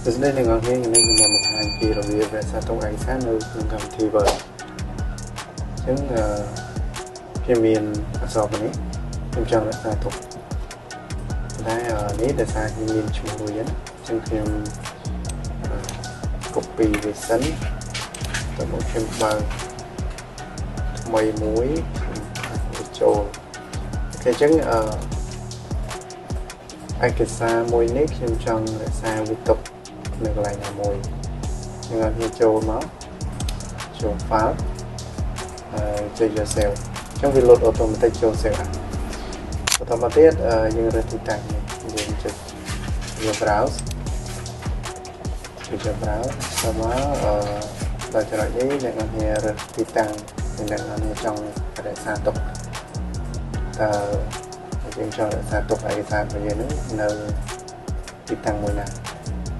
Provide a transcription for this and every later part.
សួស្តីអ្នកទាំងអស់គ្នាថ្ងៃនេះខ្ញុំមកបង្ហាញពីរបៀបរក្សាទុកឯកសារនៅក្នុងកម្មវិធី Word អញ្ចឹងអឺខ្ញុំមានអក្សរនេះខ្ញុំចង់រក្សាទុកតែនេះដោយសារខ្ញុំមានឈ្មោះរួចហ្នឹងអញ្ចឹងខ្ញុំ copy វាសិនតមកខ្ញុំបើកថ្មីមួយខ្ញុំចូល OK អញ្ចឹងអឺឯកសារមួយនេះខ្ញុំចង់រក្សាវាទុកនៅកន្លែងណាមួយយើងឲ្យវាចូលមកចូល file ហើយចុចយក save អញ្ចឹងវា load automatic ចូល save ហើយបន្តមកទៀតយើងរើសទីតាំងនេះយើងចុចយក browse ចុចយក browse តមកអឺដល់ចំណុចនេះអ្នកនរគ្នារើសទីតាំងដែលអ្នកនរគ្នាចង់រក្សាទុកតើយើងចង់រក្សាទុកឯកសាររបស់យើងនឹងនៅទីតាំងមួយណា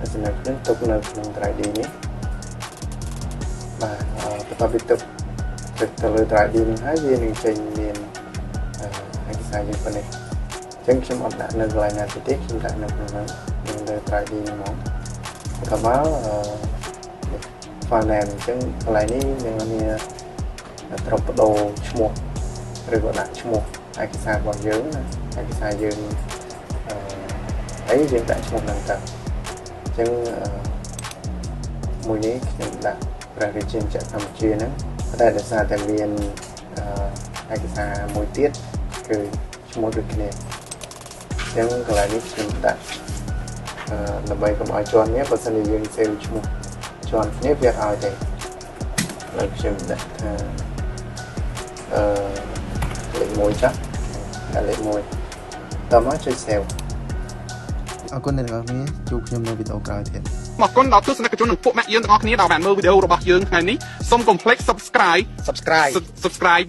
តែសម្រាប់ខ្ញុំទុកនៅក្នុង drive D នេះបាទបន្ទាប់ពីទុកចុចទៅលើ drive D នឹងហើយវានឹងចេញមានឯកសារយើងប៉ុណ្នេះអញ្ចឹងខ្ញុំអត់ដាក់នៅកន្លែងណាទៀតទេខ្ញុំដាក់នៅក្នុងហ្នឹងនឹងលើ drive D ហ្នឹងហ្មងបន្ទាប់មកអឺ file name អញ្ចឹងកន្លែងនេះនឹងមានត្រូវបដូរឈ្មោះឬក៏ដាក់ឈ្មោះឯកសាររបស់យើងណាឯកសារយើងអឺអីយើងដាក់ឈ្មោះហ្នឹងទៅអញ្ចឹងមួយនេះខ្ញុំដាក់ព្រះរាជាណាចក្រកម្ពុជាហ្នឹងតែដោយសារតែមានឯកសារមួយទៀតគឺឈ្មោះដូចគ្នាអញ្ចឹងកន្លែងនេះខ្ញុំដាក់ដើម្បីកុំឲ្យជាន់គ្នាបើសិនជាយើង save ឈ្មោះជាន់គ្នាវាអត់ឲ្យទេឥឡូវខ្ញុំដាក់ថាអឺលេខ1ចាស់ដាក់លេខ1តមកចុច save អរគុណអ្នកទាំងអស់គ្នាជួបខ្ញុំនៅវីដេអូក្រោយទៀត អរគុណដល់ទស្សនិកជននិងពួកម៉ាក់យើងទាំងអស់គ្នាដែលបានមើលវីដេអូរបស់យើងថ្ងៃនេះសូមកុំភ្លេច Subscribe Subscribe Subscribe.